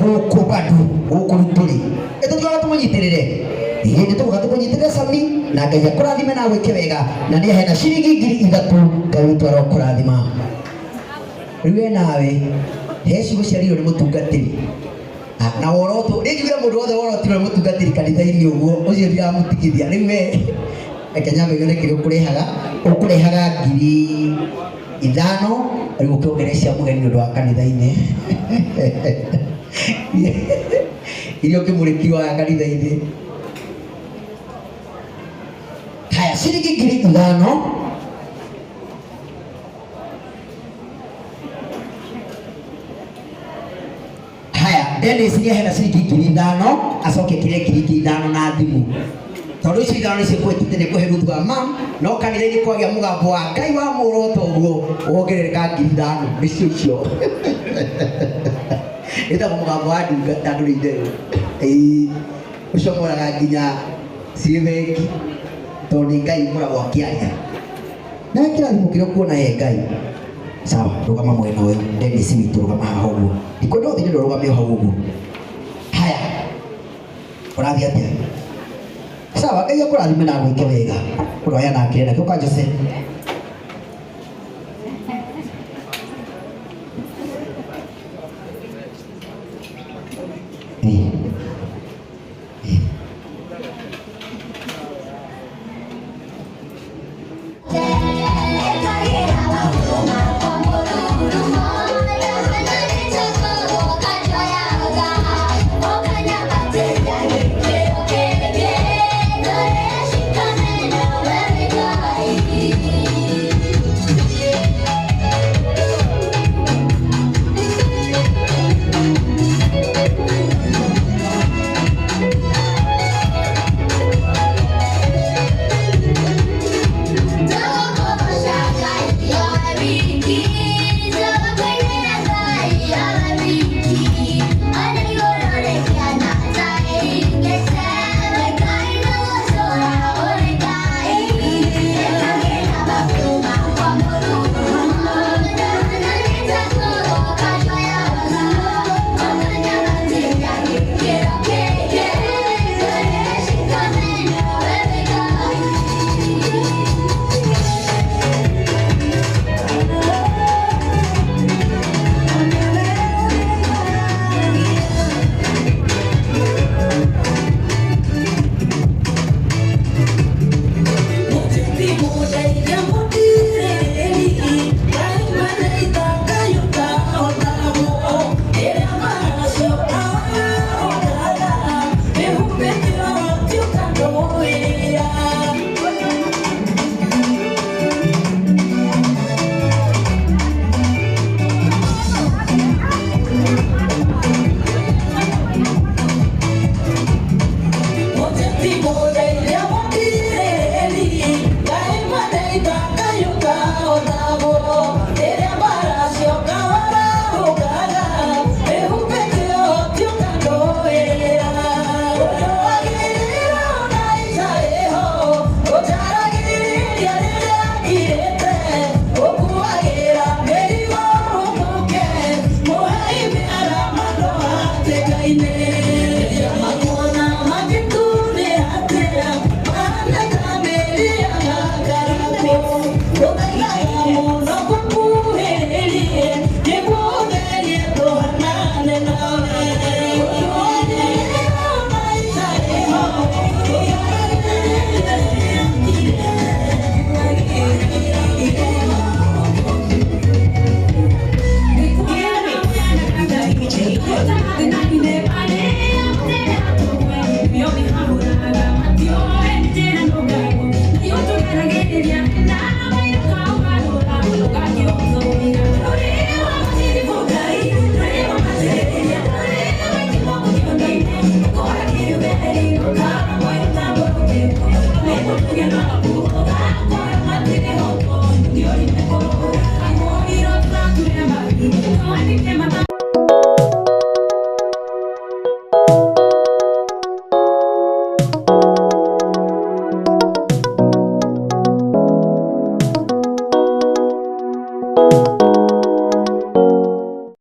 Gũkũ bado gũkũ tũrĩ ĩtũtigaga tũmũnyitĩrĩre, ĩĩ nĩ tũgũka tũkũnyitĩrĩre Sami, na Ngai akũrathime na agwĩke wega, na nĩ ahena ciringi 3000. Ngai witũ arokũrathima. Rĩu we nawe he ciugo ciarirwo nĩ mũtungatĩri. Ah, na worotwo rĩngĩ wĩra mũndũ wothe worotirwo nĩ mũtungatĩri kanitha-inĩ ũguo ũcio ndiramũtigithia. Rĩu we reke nyambe nyone kĩrĩa ũkũrehaga, ũkũrehaga 5000, rĩu ũkĩongerere cia mũgeni nĩ ũndũ wa kanitha-inĩ iria ũkĩmũrĩki wa kanitha-inĩ. Haya, ciringi 5000. Haya, Dennis nĩ ahena ciringi 5000, acoke kire 5000 na thimũ, tondũ icio ithano nĩcio kwĩtĩte nĩ kũhe Ruthu wa mam, no kanitha-inĩ kwagĩa mũgambo wa Ngai wa muoroto ũguo wongerereka 5000, nĩcio icio ĩtagwo mũgambo wa ndungata, ndũrĩ itherũ. Ĩĩ, ũcio moraga nginya ciĩ bengi, tondũ nĩ Ngai ũkoragwo akĩaria na kĩrathimo kĩrĩa ũkuona he Ngai. Sawa, rũgama mwena ũyũ, Dennis witũ, rũgama haha ũguo, ndikwenda ũthiĩ, ndĩrenda ũrũgame o hau ũguo. Haya, ũrathiĩ atĩa? Sawa, Ngai akũrathime na agwĩke wega. Ũroya nake nakĩo ka Jose. Ĩĩ. Ĩĩ.